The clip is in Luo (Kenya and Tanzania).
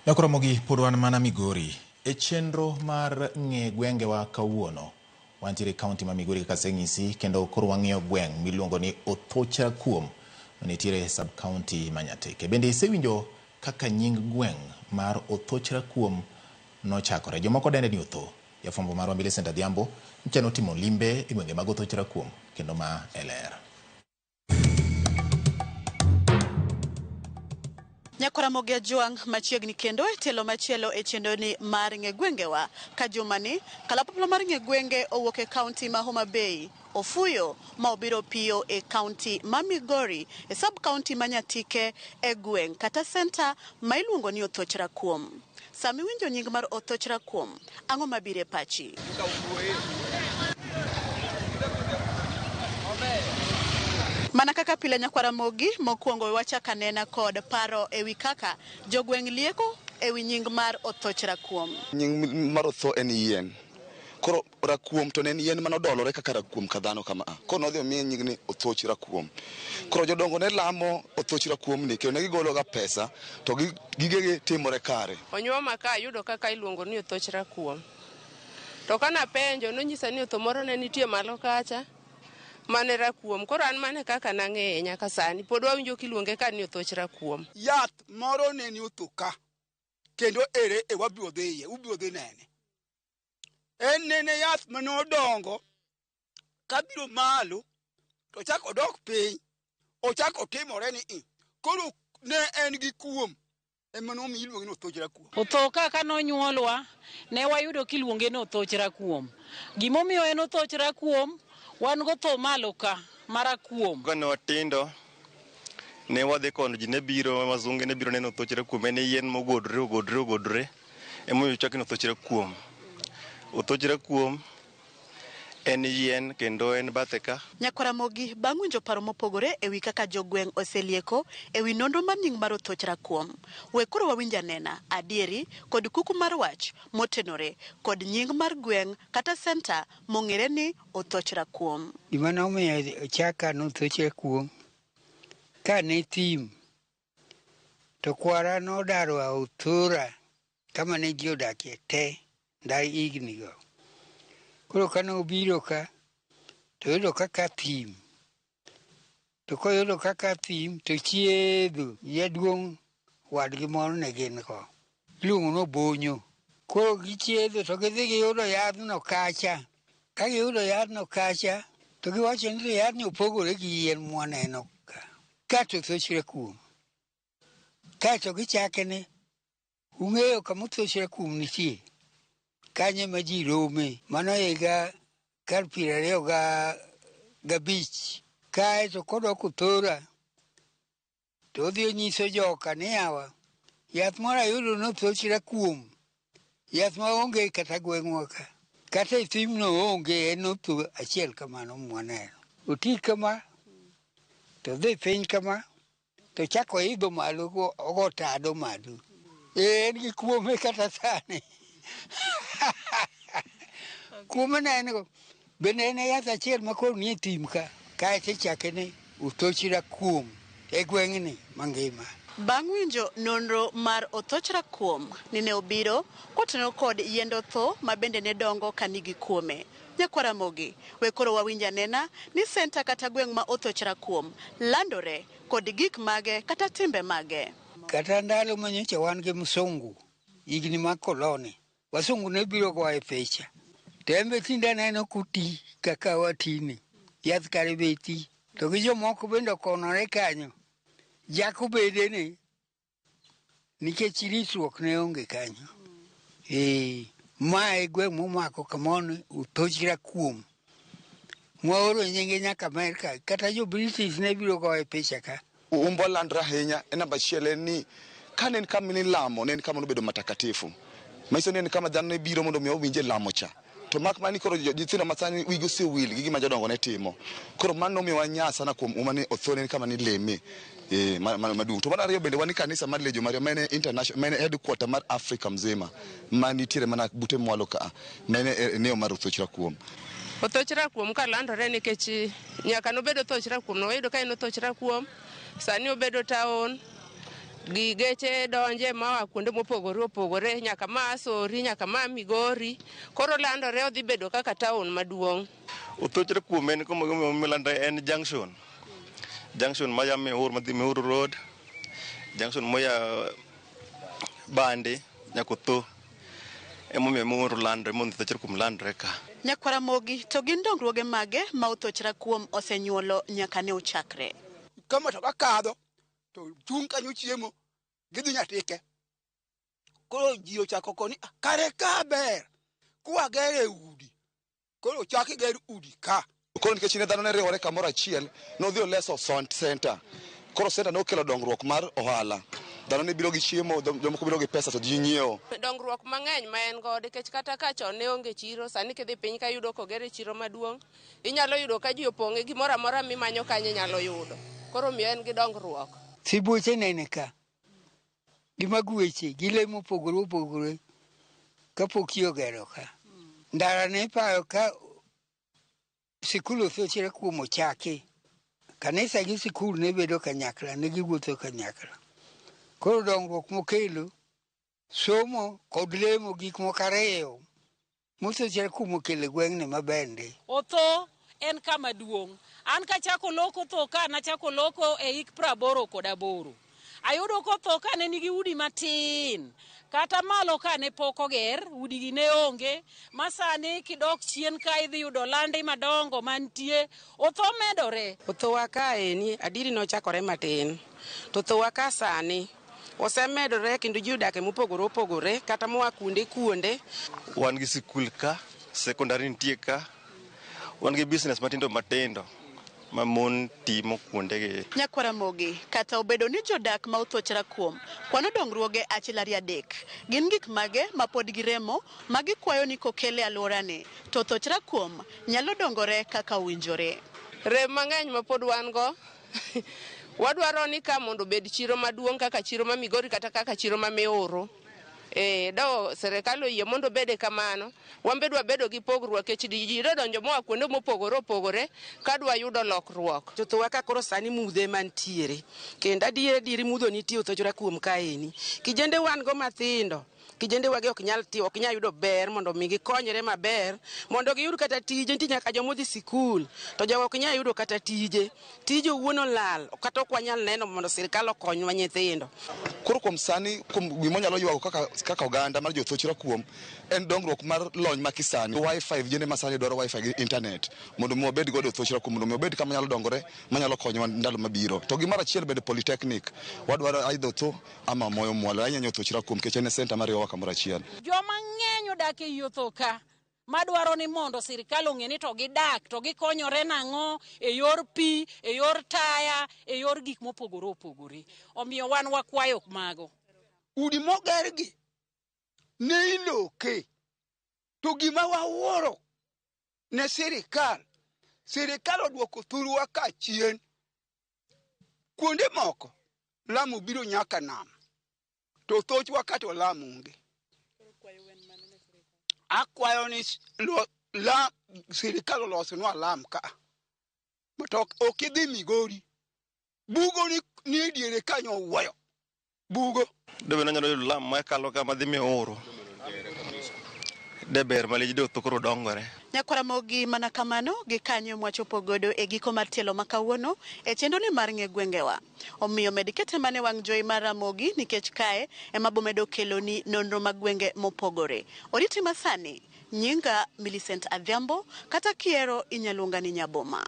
Nyakoromogi pod wan mana Migori. E chenro mar ng'e gwengewa kawuono, wantiere e kaunti ma Migori kaka aseng'isi kendo koro wang'iyo gweng' miluongo ni Othoch Rakuom manitiere e sub county ma Nyatike. Bende isewinjo kaka nying gweng' mar Othoch Rakuom nochakore? Jomoko dende ni Otho. Jafwambo marwa Millicent Adhiambo nyocha notimo limbe e gwenge mag Othoch Rakuom kendo ma e ler. Nyakwaramogi Ajwang' machiegni kendo e tielo machielo e chenroni mar ng'e gwengewa. Ka jumani, kalapapla mar ng'e gwenge owuok e kaunti ma Homa Bay, ofuyo ma obiro piyo e kaunti ma Migori e sub kaunti ma Nyatike e gweng' kata senta ma iluongo ni Othoch Rakuom. Sama iwinjo nying mar Othoch Rakuom, ang'o mabiro e pachi? Mana kaka pile nyakwar Ramogi, mokwongo we wachak anena kod paro ewi kaka jogweng' lieko ewi nying mar Othoch Rakuom. Nying mar Otho en yien. Koro rakuom to ne en yien mane odolore kaka rakuom ka dhano kama a. Koro nodhi omiye nying ni Othoch Rakuom. Koro jodongo ne lamo Othoch Rakuom ni kendo ne gigolo ga pesa to gigegi timore kare. Onyuoma ka ayudo kaka iluongo ni Othoch Rakuom. To kana penjo nonyisa ni otho moro ne nitie malo kacha mane rakuom. Koro an mane kaka nang'eye nyaka sani. Pod wawinjo kiluonge ka ni Othoch Rakuom. Yath moro ne ni otho ka kendo ere e wabiro dhiye, ubiro dhi nene. En nene yath mane odongo kabiro malo to chak odok piny, ochak otimore ni i. Koro ne en gi kuom ema nomiyo iluonge ni Othoch Rakuom. Otho ka ka nonyuolwa ne wayudo kiluonge ni Othoch Rakuom. Gimomiyo en Othoch Rakuom, wan gotho malo ka marakuom. Kane watindo ne wadhi kono ji ne biro wazunge ne biro neno Othoch Rakuom en yien mogodre ogodre ogodre emomiyo ochak ni Othoch Rakuom. Othoch Rakuom en yien kendo en bathe ka. Nyakwaramogi bang' winjo paro mopogore ewi kaka jogweng' oselieko ewi nonro mar nying mar Othoch Rakuom. We koro wawinj anena adieri kod kuku mar wach motenore kod nying mar gweng' kata senta mong'ere ni Othoch Rakuom. Gima nomiyo ochaka ni Othoch Rakuom, ka ne thim to kwara nodaro a Othora kama ne ji odakie te nda higni go. Koro kane obiro ka to oyudo kaka thim. To koyudo kaka thim to chiedho jaduong' wadgi moro ne gin go. Iluongo ni Obonyo. Koro gichiedho to gidhi giyudo yadhno kacha. Ka giyudo yadhno kacha to giwacho ni to yadhni opogore gi yien mwaneno ka. Ka to Othoch Rakuom. Kaeto gichake ni ung'eyo kama Othoch Rakuom nitie? Kanyo ema ji rome. Mano higa kar 25. Kaeto kodok Othora to odhi onyiso joka ni yawa, yath moro ayudo ni Othoch Rakuom. Yath ma onge kata gweng'wa ka. Kata e thimno onge, en otho achiel kamano mwaneno. Oti kama, to dhi piny kama, to chako idho malo ogo tado malo. En gi kuome kata sani. Kuome ne en go. Bende en e yath achiel ma koro nie thim ka. Kaeto ichake ni Othoch Rakuom e gweng'ni mangima. Bang' winjo nonro mar Othoch Rakuom ni ne obiro kotenore kod yiend otho ma bende ne dongo ka nigi kuome. Nyakwaramogi, we koro wawinj anena ni senta kata gweng' ma Othoch Rakuom landore kod gik mage kata timbe mage. Kata ndalo ma nyocha wan gi msungu, higni mag koloni, wasungu ne biro goye picha. To en be tinde aneno koti kaka watini. Yath kare be ti. To gi jomoko bende okonore kanyo. Jako bedene nikech ritruok ne onge kanyo. Ma e gweng' momako kamano Othoch Rakuom. Mwaoro nyinge nyaka Amerka. Kata jo British ne biro goye picha ka. Umbo landre ahinya e namba achiel en ni ka ne en kama nilamo ne en kama nobedo matakatifu. Manyiso ni en kama dhano ne biro mondo mi owinje lamo cha. To mak mana ni koro nyithindo masani wigi osewil gi gima jodongo ne timo. Koro mano nomiyo wanya sana kuom uma ni Otho ne en kama nileme maduong'. To mar ariyo bende wan gi kanisa mar Legion Maria ma en international, ma en headquarter mar Afrika mzima ma nitiere mana bute mwalo ka ma en eneo mar Othoch Rakuom. Othoch Rakuom ka landore nikech nyaka nobedo Othoch Rakuom no wayudo ka en Othoch Rakuom, sani obedo town. Gi geche donje moa kuonde mopogore opogore nyaka ma Asori nyaka ma Migori. Koro landore odhi bedo kaka town maduong'. Othoch Rakuom en kuma milandre en junction. Junction maya Miuru madhi Miuru Road, junction moya Bande nyaka Otho. Emomiyo Miuru landre mondo Othoch Rakuom landre ka. Nyakwar Ramogi, to gin dongruoge mage ma Othoch Rakuom osenyuolo nyaka ne ochakre? Ka matoka kadho to chung' kanyo chiemo gidhi Nyatike. Koro ji ochako koni kare ka ber kwagere udi. Koro ochak ger udi ka. Koro nikech ne dhano ne riwore kamoro achiel, nodhi oleso center. Koro center nokelo dongruok mar ohala. Dhano ne biro gi chiemo, jomoko biro gi pesa to ji nyiewo. Dongruok mang'eny ma en godo nikech kata ka chon ne onge chiro, sani kidhi piny ka iyudo kogere chiro maduong', inyalo yudo ka ji opong'e gimoro amora mimanyo kanyo inyalo yudo. Koro omiyo en gi dongruok. Sibuoche nene ka, gi magweche, gi le mopogore opogore kapok ji ogero ka. Ndara ne ipayo ka sikul Othoch Rakuom ochaki. Kanisa gi sikul ne bedo kanyakla, ne giwuotho kanyakla. Koro dongruok mokelo, somo kod lemo gik moko ariyo mothoch Rakuom okelo e gweng'ni maber ndi. Otho en kama duong'. An kachako loko tho ka, nachako loko e hik 88. Ayudo kotho ka ne nigi udi matin. Kata malo ka ne pok oger, udigi ne onge. Ma sani kidok chien ka idhi yudo landi madongo mantie, otho medore. Othowa kaeni adieri nochakore matin. To thowa ka sani osemedore kendo ji odake mopogore opogore kata moa kuonde kuonde. Wan gi sikul ka, sekondari nitie ka, wan gi business matindo matindo ma mon timo kuondegi. Nyakwar Ramogi, kata obedo ni jodak ma Othoch Rakuom kwano dongruoge achiel ariyo adek, gin gik mage ma pod giremo ma gikwayo ni kokel e alworani to Othoch Rakuom nyalo dongore kaka owinjore. Rem mang'eny ma pod wan go, wadwaro ni ka mondo obed chiro maduong' kaka chiro ma Migori kata kaka chiro ma Miuru. Do sirikal oyie mondo obede kamano, wan be dwabedo gi pogruok nikech ji dodonjo moa kuonde mopogore opogore ka dwa yudo lokruok. To thowa ka koro sani mudho ema nitiere. Kendo adier adieri mudho nitie Othoch Rakuom kaeni. Kijende wan go mathindo, kijende wagi ok nyal tiyo, ok nyal yudo ber mondo mi gikonyre maber, mondo giyud kata tije. Nitie nyaka joma odhi sikul, to jogo ok nyal yudo kata tije. Tije owuon olal, kata ok wanyal neno mondo sirikal okonywa nyithindo. Koro kuom sani, kuom gima wanyalo ywago kaka oganda mar jo Othoch Rakuom, en dongruok mar lony ma kisani. Wi-Fi, vijende ma sani dwaro Wi-Fi gi internet mondo mi wabed godo Othoch Rakuom, mondo mi wabed kama nyalo dongore, manyalo konyowa ndalo mabiro. To gimoro achiel bende Polytechnic, wadwaro either Otho ama Moyo Mwalo, ahinya ahinya Othoch Rakuom nikech en e center mariwowa kamoro achiel. Joma ng'eny odak ei Otho ka, madwaro ni mondo sirikal ong'e ni to gidak, to gikonyore nang'o e yor pi, e yor taya, e yor gik mopogore opogore. Omiyo wan wakwayo mago. Udi mogergi ne iloke, to gima wawuoro ne sirikal, sirikal oduoko thurwa ka chien. Kuonde moko lamo biro nyaka nam, to thochwa ka to lamo onge. Akwayo ni sirikal olosnwa lam ka. To ok idhi Migori. Bugo ni e diere kanyo owuoyo. Bugo. Dobe nanyalo yudo lam makalo ka madhi Miuru. De ber malich de Otho koro dongore. Nyakwar Ramogi mana kamano gi kanyo mwachopo godo e giko mar tielo ma kawuono e chenro ni mar ng'e gwengewa. Omiyo med kete mana e wang' jowi mar Ramogi nikech kae ema bomedo keloni nonro mag gwenge mopogore. Oriti masani, nyinga Millicent Adhiambo, kata kiero inyaluonga ni Nyaboma.